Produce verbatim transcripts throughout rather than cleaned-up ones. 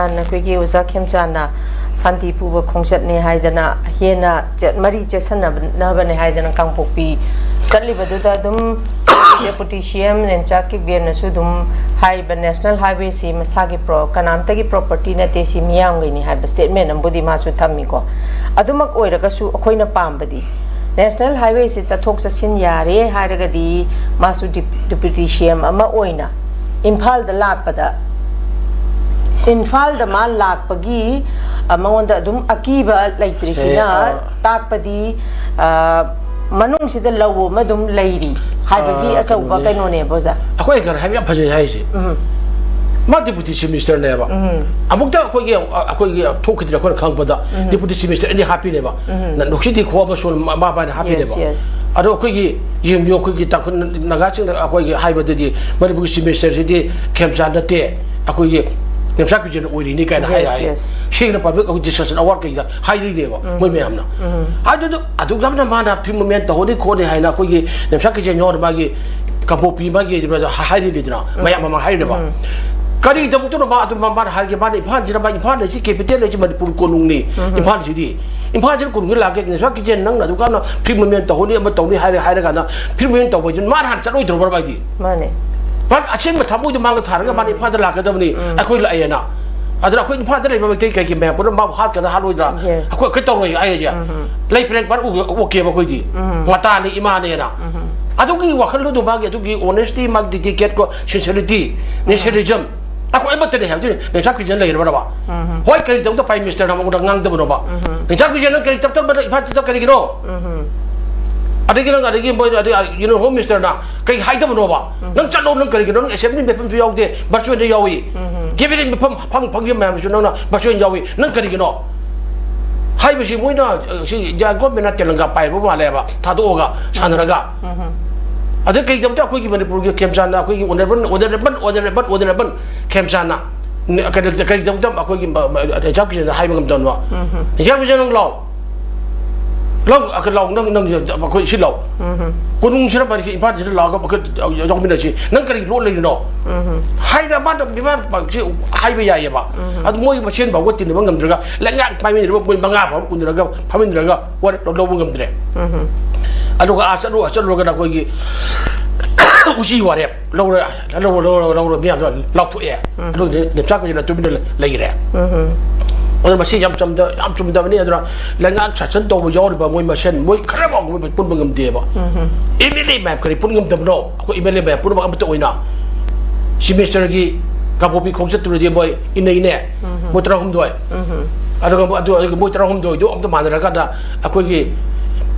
ꯅꯈꯣꯏꯒꯤ ꯑꯣꯖꯥ ꯈꯦꯝꯆꯥꯟꯅ ꯁꯥꯟꯇꯤ ꯄꯨꯕ ꯈꯣꯡꯆꯠꯅꯦ ꯍꯥꯏꯗꯅ, ꯍꯦꯟꯅ ꯆꯦꯠ-, ꯃꯔꯤ ꯆꯦꯠꯁꯟꯅꯕꯅꯦ ꯍꯥꯏꯗꯅ ꯀꯥꯡꯄꯣꯛꯄꯤ ꯆꯠꯂꯤꯕꯗꯨꯗ ꯑꯗꯨꯝ ꯗꯦꯄꯨꯇꯤ ꯁꯤ ꯑꯦꯝ ꯅꯦꯝꯆꯥ ꯀꯤꯞꯒꯦꯟꯅꯁꯨ ꯑꯗꯨꯝ ꯍꯥꯏꯔꯤꯕ ꯅꯦꯁꯅꯦꯜ ꯍꯥꯏꯋꯦꯁꯤ ꯃꯁꯥꯒꯤ ꯄ꯭ꯔꯣ-, ꯀꯅꯥꯝꯇꯒꯤ ꯄ꯭ꯔꯣꯄꯔꯇꯤ ꯅꯠꯇꯦ, ꯁꯤ ꯃꯤꯌꯥꯝꯒꯤꯅꯤ ꯍꯥꯏꯕ ꯁ꯭ꯇꯦꯠꯃꯦꯟ ꯑꯃꯕꯨꯗꯤ ꯃꯥꯁꯨ ꯊꯝꯃꯤꯀꯣ꯫ ꯑꯗꯨꯃꯛ ꯑꯣꯏꯔꯒꯁꯨ ꯑꯩꯈꯣꯏꯅ ꯄꯥꯝꯕꯗꯤ ꯅꯦꯁꯅꯦꯜ ꯍꯥꯏꯋꯦꯁꯤ ꯆꯠꯊꯣꯛ ꯆꯠꯁꯤꯟ ꯌꯥꯔꯦ ꯍꯥꯏꯔꯒꯗꯤ ꯃꯥꯁꯨ ꯗꯤꯞ-, ꯗꯤꯄ꯭ꯌꯨꯇꯤ ꯁꯤ ꯑꯦꯝ ꯑꯃ ꯑꯣꯏꯅ ꯏꯝꯐꯥꯜꯗ ꯂꯥꯛꯄꯗ, ꯏꯝꯐꯥꯜꯗ ꯃꯥ ꯂꯥꯛꯄꯒꯤ, ꯑ, ꯃꯉꯣꯟꯗ ꯑꯗꯨꯝ ꯑꯀꯤꯕ ꯂꯩꯇ꯭ꯔꯤꯁꯤꯅ ꯁꯦ, ꯑ, ꯇꯥꯛꯄꯗꯤ, ꯑ, ꯃꯅꯨꯡꯁꯤꯗ ꯂꯧ ꯑꯃ ꯑꯗꯨꯝ ꯂꯩꯔꯤ ꯍꯥꯏꯕꯒꯤ ꯑ, ꯑꯆꯧꯕ ꯀꯩꯅꯣꯅꯦ꯫ ꯀꯩꯅꯣꯅꯦꯕ, ꯑꯣꯖꯥ꯫ ꯑꯩꯈꯣꯏ ꯀꯩꯅꯣ ꯍꯥꯏꯕ ꯌꯥꯝ ꯐꯖꯩ ꯍꯥꯏꯁꯦ꯫ ꯎꯝ꯫ ꯃꯥ ꯗꯤꯄ꯭ꯌꯨꯇꯤ ꯆꯤꯐ ꯃꯤꯅꯤꯁꯇꯔꯅꯦꯕ꯫ ꯎꯝ꯫ ꯑꯃꯨꯛꯇ ꯑꯩꯈꯣꯏꯒꯤ, ꯑꯩꯈꯣꯏꯒꯤ ꯊꯣꯛꯈꯤꯗ꯭ꯔꯦ ꯑꯩꯈꯣꯏꯅ ꯈꯪꯕꯗ, ꯎꯝ꯫ ꯗꯤꯄ꯭ꯌꯨꯇꯤ ꯆꯤꯐ ꯃꯤꯅꯤꯁꯇꯔ ꯑꯅꯤ ꯍꯥꯞꯄꯤꯅꯦꯕ꯫ ꯎꯝ꯫ ꯅ-, ꯅꯨꯡꯁꯤꯠ ꯈꯣ ꯑꯃꯁꯨꯡ ꯃꯥ-, ꯃꯥ ꯄꯥꯏꯅ ꯍꯥꯞꯄꯤꯅꯦꯕ꯫ Yes, yes꯫ ꯑꯗꯣ ꯑꯩꯈꯣꯏꯒꯤ ꯌꯦꯡꯕꯤꯌꯨ, ꯑꯩꯈꯣꯏꯒꯤ ꯇꯥꯡꯈꯨꯜ ꯅꯥꯒꯥꯁꯤꯡꯅ ꯑꯩꯈꯣꯏꯒꯤ ꯍꯥꯏꯕꯗꯗꯤ ꯃꯅꯤꯄꯨꯔꯒꯤ ꯆꯤꯐ ꯃꯤꯅꯤꯁꯇꯔꯁꯤꯗꯤ ꯈꯦꯝꯆꯥꯟ ꯅꯠꯇꯦ, ꯑꯩꯈꯣꯏꯒꯤ ꯅꯦꯝꯆꯥ ꯀꯤꯖꯦꯟ ꯑꯣꯏꯔꯤꯅꯤ ꯀꯥꯏꯅ Yes, ꯍꯥꯏꯔꯛꯑꯦ꯫ Yes꯫ ꯁꯦꯡꯅ ꯄꯕ꯭ꯂꯤꯛ ꯑꯩꯈꯣꯏ ꯗꯤꯁꯀꯁꯟ ꯑꯋꯥꯔ ꯀꯩꯗ ꯍꯥꯏꯔꯤꯅꯦꯕ ꯎꯝ꯫ ꯃꯣꯏ ꯃꯌꯥꯝꯅ꯫ ꯎꯝ꯫ ꯑꯗꯨꯗꯣ ꯑꯗꯨꯛ ꯌꯥꯝꯅ ꯃꯥꯅ ꯐ꯭ꯔꯤ ꯃꯨꯚꯃꯦꯟ ꯇꯧꯍꯧꯅꯤ ꯈꯣꯠꯅꯤ ꯍꯥꯏꯅ ꯑꯩꯈꯣꯏꯒꯤ ꯅꯦꯝꯆꯥ ꯀꯤꯖꯦꯟ ꯌꯥꯎꯔ ꯃꯥꯒꯤ ꯀꯥꯡꯄꯣꯛꯄꯤ ꯃꯥꯒꯤ ꯍꯥꯏꯔꯤꯅꯤꯗꯅ, ꯎꯝ꯫ ꯃꯌꯥꯝ ꯃꯃꯥꯡ ꯍꯥꯏꯔꯤꯅꯦꯕ꯫ ꯎꯝ꯫ ꯀꯔꯤꯗꯃꯛꯇꯅꯣ ꯃꯥ ꯑꯗꯨ ꯃꯥ-, ꯃꯥꯅ ꯍꯥꯏꯔꯒꯦ, ꯃꯥꯅ ꯏꯝꯐꯥꯜꯁꯤꯗ, ꯃꯥ ꯏꯝꯐꯥꯜ ꯍꯥꯏꯁꯤ ꯀꯦꯄꯤꯇꯦꯜ ꯍꯥꯏꯁꯤ ꯃꯅꯤꯄꯨꯔ ꯀꯣꯅꯨꯡꯅꯤ꯫ ꯎꯝ꯫ ꯏꯝꯐꯥꯜꯁꯤꯗꯤ꯫ ꯏꯝꯐꯥꯜꯁꯤꯗ ꯀꯣꯅꯨꯡꯗ ꯂꯥꯛꯀꯦ, ꯅꯦꯝꯆꯥ ꯀꯤꯖꯦꯟ ꯅꯪꯅ ꯑꯗꯨꯛ ꯌꯥꯝꯅ ꯐ꯭ꯔꯤ ꯃꯨꯚꯃꯦꯟ ꯇꯧꯍꯧꯅꯤ ꯑꯃ ꯇꯧꯅꯤ ꯍꯥꯏꯔꯦ ꯍꯥꯏꯔꯀꯥꯟꯗ ꯐ꯭ꯔꯤ ꯃꯨꯚꯃꯦꯟ ꯇꯧꯕ ꯍꯥꯏꯁꯤ ꯃꯥꯅ ꯍꯥꯟꯅ ꯆꯠꯂꯣꯏꯗ꯭ꯔꯣꯕ ꯍꯥꯏꯗꯤ? ꯃꯥꯅꯦ꯫ ꯃꯥꯒꯤ ꯑꯁꯦꯡꯕ ꯊꯃꯣꯏꯗꯣ ꯃꯥꯡꯗ ꯊꯥꯔꯒ ꯃꯥꯅ ꯎꯝ꯫ ꯏꯝꯐꯥꯜꯗ ꯂꯥꯛꯀꯗꯕꯅꯤ, ꯎꯝ꯫ ꯑꯩꯈꯣꯏ ꯂꯥꯛꯑꯦꯅ꯫ ꯑꯗꯨꯅ ꯑꯩꯈꯣꯏ ꯏꯝꯐꯥꯜꯗ ꯂꯩꯕ ꯃꯩꯇꯩ ꯀꯩꯒꯤ ꯃꯌꯥꯝ ꯄꯨꯝꯅꯝ ꯃꯥꯕꯨ ꯍꯥꯠꯀꯗ꯭ꯔꯥ ꯍꯥꯠꯂꯣꯏꯗ꯭ꯔꯥ? Yes꯫ ꯑꯩꯈꯣꯏ, ꯑꯩꯈꯣꯏ ꯇꯧꯔꯣꯏ ꯑꯩ ꯍꯥꯏꯁꯦ꯫ ꯎꯝ꯫ ꯂꯩ ꯄꯔꯦꯡ ꯄꯥꯟ ꯎ-, ꯑꯣꯛꯀꯦꯕ ꯑꯩꯈꯣꯏꯗꯤ꯫ ꯎꯝ꯫ ꯃꯇꯥꯅꯤ ꯏꯃꯥꯅꯦꯅ꯫ ꯎꯝ꯫ ꯑꯗꯨꯒꯤ ꯋꯥꯈꯜꯂꯣꯟꯗꯣ ꯃꯥꯒꯤ ꯑꯗꯨꯒꯤ honesty, ꯃꯥꯒꯤ dedicate ꯀꯣ, sincerity, ꯎꯝ꯫ Nationalism, ꯑꯩꯈꯣꯏ ꯑꯃꯠꯇ ꯂꯩ ꯍꯥꯏꯕꯗꯨꯅꯤ, ꯅꯦꯝꯆꯥ ꯀꯤꯖꯦꯟ ꯂꯩꯔꯕ꯭ꯔꯕ? ꯎꯝ꯫ ꯍꯣꯏ, ꯀꯔꯤꯗꯃꯛꯇ Prime Minister ꯅ ꯃꯉꯣꯟꯗ ꯉꯥꯡꯗꯕꯅꯣꯕ? ꯎꯝ꯫ ꯅꯦꯝꯆꯥ ꯀꯤꯖꯦꯟ ꯅꯪ ꯀꯔꯤ ꯇꯞ ꯇꯞꯅ ꯏꯝꯐꯥꯜ ꯆꯠꯇ ꯀꯔꯤꯒꯤꯅꯣ? ꯎꯝ꯫ ꯑꯗꯒꯤ ꯅꯪ, ꯑꯗꯒꯤ ꯃꯣꯏ, ꯑꯗꯒꯤ, ꯑ, Union Home Minister ꯅ ꯀꯩ ꯍꯥꯏꯗꯕꯅꯣꯕ? ꯎꯝ꯫ ꯅꯪ ꯆꯠꯂꯣ, ꯅꯪ ꯀꯔꯤꯒꯤꯅꯣ? ꯅꯪ assembly ꯃꯤꯐꯝꯁꯨ ꯌꯥꯎꯗꯦ, virtual ꯗ ꯌꯥꯎꯏ꯫ ꯎꯝ꯫ Cabinet ꯃꯤꯐꯝ ꯐꯪ-, ꯐꯪꯈꯤꯕ ꯃꯌꯥꯝꯁꯨ ꯅꯪꯅ virtual ꯌꯥꯎꯏ꯫ ꯅꯪ ꯀꯔꯤꯒꯤꯅꯣ? ꯍꯥꯏꯕꯁꯤ ꯃꯣꯏꯅ, ꯑ, ꯁꯤ ꯏꯟꯗꯤꯌꯥ ꯒꯣꯔꯃꯦꯟꯅ ꯇꯦꯂꯪꯒꯥ ꯄꯥꯏꯔꯕ ꯃꯥꯜꯂꯦꯕ, ꯊꯥꯗꯣꯛꯑꯒ, ꯁꯥꯟꯅꯔꯒ꯫ ꯎꯝ꯫ ꯑꯗꯩ ꯀꯩꯒꯤꯗꯃꯛꯇ ꯑꯩꯈꯣꯏꯒꯤ ꯃꯅꯤꯄꯨꯔꯒꯤ ꯈꯦꯝꯆꯥꯟꯅ, ꯑꯩꯈꯣꯏꯒꯤ honourable, honourable, honourable, honourable ꯈꯦꯝꯆꯥꯟꯅ, ꯀꯩꯅꯣ, ꯀꯔꯤꯒꯤꯗꯃꯛꯇ ꯑꯩꯈꯣꯏꯒꯤ ꯃ-, ꯃ-, ꯅꯦꯝꯆꯥ ꯀꯤꯖꯦꯟꯗ ꯍꯥꯏꯕ ꯉꯝꯗꯕꯅꯣ? ꯎꯝ꯫ ꯅꯦꯝꯆꯥ ꯀꯤꯖꯦꯟ ꯅꯪ ꯂꯥꯎ꯫ ꯂꯥꯎ, ꯑ, ꯂꯥꯎ, ꯅꯪ, ꯅꯪ, ꯑꯩꯈꯣꯏ ꯁꯤ ꯂꯥꯎ꯫ ꯀꯣꯅꯨꯡꯁꯤꯗ ꯃꯥꯗꯤ ꯏꯝꯐꯥꯜꯁꯤꯗ ꯂꯥꯛꯑꯒ ꯑꯩꯈꯣꯏ ꯌꯥꯎꯃꯤꯟꯅꯁꯤ꯫ ꯅꯪ ꯀꯔꯤ ꯂꯣꯠ ꯂꯩꯔꯤꯅꯣ? ꯍꯥꯏꯅ ꯃꯥꯅ ꯃꯤꯃꯥꯟ ꯄꯥꯛꯁꯤ ꯍꯥꯏꯕ ꯌꯥꯏꯑꯕ꯫ ꯑꯗꯨ ꯃꯣꯏ ꯃꯁꯦꯟ ꯐꯥꯎꯕ ꯇꯤꯟꯅꯕ ꯉꯝꯗ꯭ꯔꯒ ꯂꯩꯉꯥꯛ ꯄꯥꯏꯃꯤꯟꯅꯔꯒ ꯃꯣꯏ ꯃꯉꯥ ꯐꯥꯎꯕ ꯎꯅꯔꯒ ꯐꯝꯃꯤꯟꯅꯔꯒ ꯋꯥꯔꯦꯞ ꯂꯧꯕ ꯉꯝꯗ꯭ꯔꯦ꯫ ꯑꯗꯨꯒ ꯑꯥ ꯆꯠꯂꯨ, ꯆꯠꯂꯨꯔꯒꯅ ꯑꯩꯈꯣꯏꯒꯤ ꯎꯆꯤ ꯋꯥꯔꯦꯞ ꯂꯧꯔ, ꯂꯧꯔ, ꯂꯧꯔ, ꯂꯧꯔ ꯃꯤꯌꯥꯝꯗꯣ ꯂꯥꯎꯊꯣꯛꯑꯦ꯫ ꯑꯗꯨꯒꯤ ꯅꯦꯝꯆꯥꯛ ꯀꯩꯁꯤꯅ ꯇꯨꯃꯤꯟꯅ ꯂꯩꯈ꯭ꯔꯦ꯫ ꯑꯗꯨꯅ ꯃꯁꯤ ꯌꯥꯝ ꯆꯨꯝꯗ-, ꯌꯥꯝ ꯆꯨꯝꯗꯕꯅꯤ꯫ ꯑꯗꯨꯅ ꯂꯩꯉꯥꯛ ꯁꯥꯁꯟ ꯇꯧꯕ ꯌꯥꯎꯔꯤꯕ ꯃꯣꯏ ꯃꯁꯦꯟ, ꯃꯣꯏ ꯈꯔ ꯐꯥꯎꯕ ꯃꯣꯏ ꯄꯨꯟꯕ ꯉꯝꯗꯦꯕ꯫ ꯑꯦꯝ ꯑꯦꯜ ꯑꯦ ꯃꯌꯥꯝ ꯀꯔꯤ ꯄꯨꯟ ꯉꯝꯗꯕꯅꯣ? ꯑꯩꯈꯣꯏ ꯑꯦꯝ ꯑꯦꯜ ꯑꯦ ꯃꯌꯥꯝ ꯄꯨꯝꯅꯃꯛ ꯑꯃꯠꯇ ꯑꯣꯏꯅ ꯆꯤꯐ ꯃꯤꯅꯤꯁꯇꯔꯒꯤ ꯀꯥꯡꯄꯣꯛꯄꯤ ꯈꯣꯡꯆꯠꯇꯨꯗꯗꯤ ꯃꯣꯏ ꯏꯟꯅꯩꯅꯦ꯫ ꯃꯣꯏ ꯇꯔꯥꯍꯨꯝꯗꯣꯏ꯫ ꯑꯗꯨꯒ ꯑꯗꯨ, ꯑꯗꯨꯒ ꯃꯣꯏ ꯇꯔꯥꯍꯨꯝꯗꯣꯏꯗꯣ ꯑꯝꯇ ꯃꯥꯟꯅꯔꯀꯥꯟꯗ ꯑꯩꯈꯣꯏꯒꯤ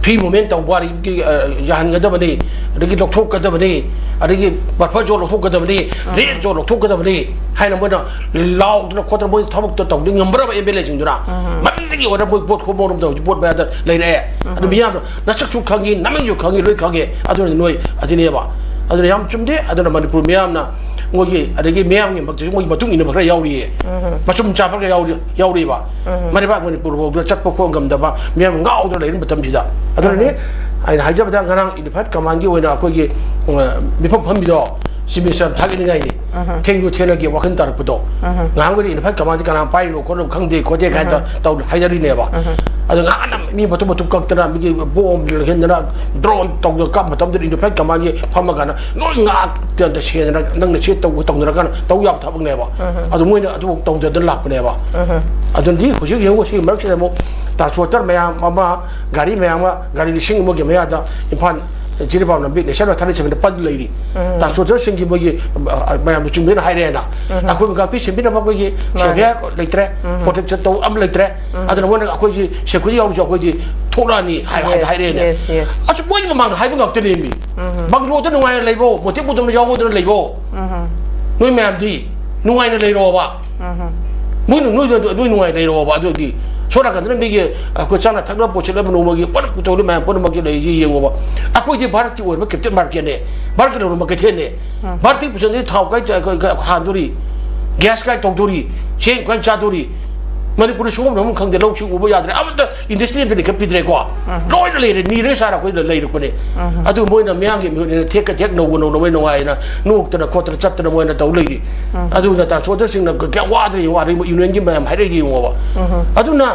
ꯐ꯭ꯔꯤ ꯃꯨꯚꯃꯦꯟ ꯇꯧꯕ ꯋꯥꯔꯤꯒꯤ, ꯑ, ꯌꯥꯍꯟꯒꯗꯕꯅꯤ, ꯑꯗꯒꯤ ꯂꯧꯊꯣꯛꯀꯗꯕꯅꯤ, ꯑꯗꯒꯤ ꯕꯐꯔ ꯖꯣꯟ ꯂꯧꯊꯣꯛꯀꯗꯕꯅꯤ, ꯔꯦꯗ ꯖꯣꯟ ꯂꯧꯊꯣꯛꯀꯗꯕꯅꯤ ꯍꯥꯏꯅ ꯃꯣꯏꯅ ꯂꯥꯎꯗꯅ ꯈꯣꯠꯇꯅ ꯃꯣꯏ ꯊꯕꯛꯇꯣ ꯇꯧꯗ ꯉꯝꯕ꯭ꯔꯕ ꯑꯦꯝ ꯑꯦꯜ ꯑꯦꯁꯤꯡꯗꯨꯅ? ꯃꯅꯤꯡꯗꯒꯤ ꯑꯣꯏꯔ ꯃꯣꯏ ꯄꯣꯠ ꯈꯣꯝꯕ ꯍꯧꯔꯝꯗ ꯍꯧꯖꯤꯛ ꯄꯣꯠ ꯃꯌꯥꯗ ꯂꯩꯔꯛꯑꯦ꯫ ꯑꯗꯨ ꯃꯤꯌꯥꯝꯅ ꯅꯁꯛꯁꯨ ꯈꯪꯉꯤ, ꯅꯃꯤꯡꯁꯨ ꯈꯪꯉꯤ, ꯂꯣꯏ ꯈꯪꯉꯤ꯫ ꯑꯗꯨꯅ ꯅꯣꯏ ꯑꯗꯨꯅꯦꯕ꯫ ꯑꯗꯨꯅ ꯌꯥꯝ ꯆꯨꯝꯗꯦ꯫ ꯑꯗꯨꯅ ꯃꯅꯤꯄꯨꯔ ꯃꯤꯌꯥꯝꯅ ꯃꯣꯏꯒꯤ, ꯑꯗꯒꯤ ꯃꯤꯌꯥꯝꯒꯤ ꯃꯛꯇꯁꯨ ꯃꯣꯏꯒꯤ ꯃꯇꯨꯡ ꯏꯟꯅꯕ ꯈꯔ ꯌꯥꯎꯔꯤꯌꯦ꯫ ꯃꯆꯨꯝ ꯆꯥꯕ ꯈꯔ ꯌꯥꯎꯔꯤ-, ꯌꯥꯎꯔꯤꯕ꯫ ꯃꯔꯩꯕꯥꯛ ꯃꯅꯤꯄꯨꯔ ꯐꯥꯎꯗ ꯆꯠꯄ ꯈꯣꯠꯄ ꯉꯝꯗꯕ ꯃꯤꯌꯥꯝ ꯉꯥꯎꯗꯅ ꯂꯩꯔꯤ ꯃꯇꯝꯁꯤꯗ꯫ ꯑꯗꯨꯅꯅꯦ ꯑꯩꯅ ꯍꯥꯏꯖꯕꯗ ꯉꯔꯥꯡ ꯌꯨꯅꯤꯐꯥꯏꯠ ꯀꯃꯥꯟꯒꯤ ꯑꯣꯏꯅ ꯑꯩꯈꯣꯏꯒꯤ, ꯑ, ꯃꯤꯐꯝ ꯐꯝꯃꯤꯗꯣ ꯆꯤꯐ ꯃꯤꯅꯤꯁꯇꯔ ꯊꯥꯒꯠꯅꯤꯡꯉꯥꯏꯅꯤ꯫ ꯊꯦꯡꯁꯨ ꯊꯦꯡꯅꯒꯦ ꯋꯥꯈꯜ ꯇꯥꯔꯛꯄꯗꯣ꯫ ꯉꯥꯏꯍꯥꯛ ꯑꯣꯏꯅ ꯌꯨꯅꯤꯐꯥꯏꯠ ꯀꯃꯥꯟꯁꯤ ꯀꯅꯥ ꯄꯥꯏꯔꯤꯅꯣ ꯈꯣꯠꯂꯤꯅꯣ ꯈꯪꯗꯦ ꯈꯣꯠꯇꯦ ꯀꯥꯏꯅ ꯇꯧ-, ꯇꯧ-, ꯍꯥꯏꯖꯔꯤꯅꯦꯕ꯫ ꯑꯗꯣ ꯉꯥꯏꯍꯥꯛ ꯃꯤ ꯃꯇꯨꯝ ꯃꯇꯨꯝ ꯀꯛꯇꯅ ꯃꯤꯒꯤ ꯕꯣꯝ ꯂꯪꯍꯟꯗꯅ ꯗ꯭ꯔꯣꯟ ꯇꯧꯗꯅ ꯀꯥꯞꯄ ꯃꯇꯝꯗ ꯌꯨꯅꯤꯐꯥꯏꯠ ꯀꯃꯥꯟꯒꯤ ꯐꯝꯃ ꯀꯥꯟꯗ ꯂꯣꯏ ꯉꯥꯛꯇ ꯁꯦꯗꯅ ꯅꯪꯅ ꯁꯦ ꯇꯧ-, ꯇꯧꯅꯔꯀꯥꯟꯗ ꯇꯧ ꯌꯥꯕ ꯊꯕꯛꯅꯦꯕ꯫ ꯑꯗꯨ ꯃꯣꯏꯅ ꯑꯗꯨꯐꯥꯎ ꯇꯧꯗꯗꯅ ꯂꯥꯛꯄꯅꯦꯕ꯫ ꯑꯗꯨꯅꯗꯤ ꯍꯧꯖꯤꯛ ꯌꯦꯡꯉꯨ, ꯁꯤꯒꯤ ꯃꯔꯛꯁꯤꯗ ꯑꯃꯨꯛ ꯇ꯭ꯔꯥꯟꯁꯄꯣꯔꯇꯔ ꯃꯌꯥꯝ ꯑꯃ, ꯒꯥꯔꯤ ꯃꯌꯥꯝ ꯑꯃ, ꯒꯥꯔꯤ ꯂꯤꯁꯤꯡ ꯑꯃꯒꯤ ꯃꯌꯥꯗ ꯏꯝꯐꯥꯜ ꯖꯤꯔꯤꯕꯥꯝ ꯂꯝꯕꯤ ꯅꯦꯁꯅꯦꯜ ꯍꯥꯏꯋꯦ ꯊꯥꯔꯇꯤ ꯁꯚꯦꯟꯗ ꯄꯜ ꯂꯩꯔꯤ꯫ ꯇ꯭ꯔꯥꯟꯁꯄꯣꯔꯇꯔꯁꯤꯡꯒꯤ ꯃꯣꯏꯒꯤ, ꯑ, ꯃꯌꯥꯝꯗ ꯆꯨꯝꯗꯅ ꯍꯥꯏꯔꯦꯅ꯫ ꯑꯩꯈꯣꯏ ꯉꯥꯛꯄꯤ ꯁꯦꯟꯕꯤꯅꯕ ꯑꯩꯈꯣꯏꯒꯤ ꯁꯦꯚꯤꯌꯔ ꯂꯩꯇ꯭ꯔꯦ, ꯄ꯭ꯔꯣꯇꯦꯛꯁꯟ ꯇꯧ ꯑꯃ ꯂꯩꯇ꯭ꯔꯦ꯫ ꯑꯗꯨꯅ ꯃꯣꯏꯅ ꯑꯩꯈꯣꯏꯒꯤ ꯁꯦꯀ꯭ꯌꯨꯔꯤꯇꯤ ꯌꯥꯎꯔꯤꯁꯨ ꯑꯩꯈꯣꯏꯗꯤ ꯊꯣꯛꯂꯛꯑꯅꯤ ꯍꯥꯏ-, ꯍꯥꯏ-, ꯍꯥꯏꯔꯛꯑꯦꯅꯦ꯫ ꯑꯁ, ꯃꯣꯏꯒꯤ ꯃꯃꯥꯡꯗ ꯍꯥꯏꯕ ꯉꯥꯛꯇꯅꯦꯃꯤ꯫ ꯕꯪꯒ꯭ꯂꯣꯗ ꯅꯨꯡꯉꯥꯏꯅ ꯂꯩꯕꯣ, ꯃꯣꯇꯦꯛ ꯃꯣꯇꯦꯛꯅ ꯌꯥꯎꯕꯗꯨꯅ ꯂꯩꯕꯣ꯫ ꯅꯣꯏ ꯃꯌꯥꯝꯗꯤ ꯅꯨꯡꯉꯥꯏꯅ ꯂꯩꯔꯣꯕ꯫ ꯃꯣꯏꯅ ꯅꯣꯏꯗ, ꯅꯣꯏ ꯅꯨꯡꯉꯥꯏꯅ ꯂꯩꯔꯣꯕ꯫ ꯑꯗꯨꯗꯤ ꯁꯣꯝ ꯅꯥꯀꯟꯗꯅ ꯃꯤꯒꯤ, ꯑꯩꯈꯣꯏ ꯆꯥꯅ ꯊꯛꯅ ꯄꯨꯁꯤꯜꯂꯕ ꯅꯣꯡꯃꯒꯤ ꯄꯨꯂꯞ ꯄꯨꯊꯣꯛꯂꯤ ꯃꯌꯥꯝ ꯄꯨꯝꯅꯃꯛꯀꯤ ꯂꯩꯔꯤꯁꯤ ꯌꯦꯡꯉꯣꯕ꯫ ꯑꯩꯈꯣꯏꯗꯤ ꯚꯥꯔꯠꯀꯤ ꯑꯣꯏꯕ ꯀꯦꯞꯇꯦꯟ ꯃꯥꯔꯀꯦꯠꯅꯦ, ꯚꯥꯔꯠꯀꯤ ꯂꯧꯔꯝꯕ ꯀꯩꯊꯦꯜꯅꯦ꯫ ꯚꯥꯔꯠꯇꯒꯤ ꯄꯨꯁꯤꯜꯂꯗꯤ ꯊꯥꯎ ꯀꯥꯏ, ꯀꯥꯏ, ꯀꯥꯏ ꯍꯥꯟꯗꯣꯔꯤ, ꯒ꯭ꯌꯥꯁ ꯀꯥꯏ ꯇꯧꯗꯣꯔꯤ, ꯆꯦꯡ ꯀꯥꯏ ꯆꯥꯗꯣꯔꯤ? ꯃꯅꯤꯄꯨꯔꯗ ꯁꯨꯐꯝ ꯅꯣꯝꯐꯝ ꯈꯪꯗꯦ, ꯂꯧꯁꯤꯡ ꯎꯕ ꯌꯥꯗ꯭ꯔꯦ, ꯑꯃꯠꯇ ꯏꯟꯗꯁꯇ꯭ꯔꯤ ꯑꯝꯇ ꯂꯤꯡꯈꯠꯄꯤꯗ꯭ꯔꯦꯀꯣ꯫ ꯂꯣꯏꯅ ꯂꯩꯔꯦ, ꯅꯤꯔꯦ ꯁꯥꯔ ꯑꯩꯈꯣꯏꯅ ꯂꯩꯔꯛꯄꯅꯦ꯫ ꯑꯗꯨ ꯃꯣꯏꯅ ꯃꯤꯌꯥꯝꯒꯤ ꯃꯤꯍꯨꯠꯅꯤꯅ ꯊꯦꯛꯀ ꯊꯦꯛ ꯅꯧꯕ ꯅꯧꯅ ꯃꯣꯏ ꯅꯨꯡꯉꯥꯏꯅ ꯅꯣꯛꯇꯅ ꯈꯣꯠꯇꯅ ꯆꯠꯇꯅ ꯃꯣꯏꯅ ꯇꯧ ꯂꯩꯔꯤ꯫ ꯑꯗꯨꯅ ꯇ꯭ꯔꯥꯟꯁꯄꯣꯔꯇꯔꯁꯤꯡꯅ ꯀꯌꯥ ꯋꯥꯗ꯭ꯔꯦ ꯌꯦꯡꯉꯣ, ꯑꯗꯩ ꯌꯨꯅꯤꯌꯟꯒꯤ ꯃꯌꯥꯝ ꯍꯥꯏꯔꯛꯏ ꯌꯦꯡꯉꯣꯕ꯫ ꯑꯗꯨꯅ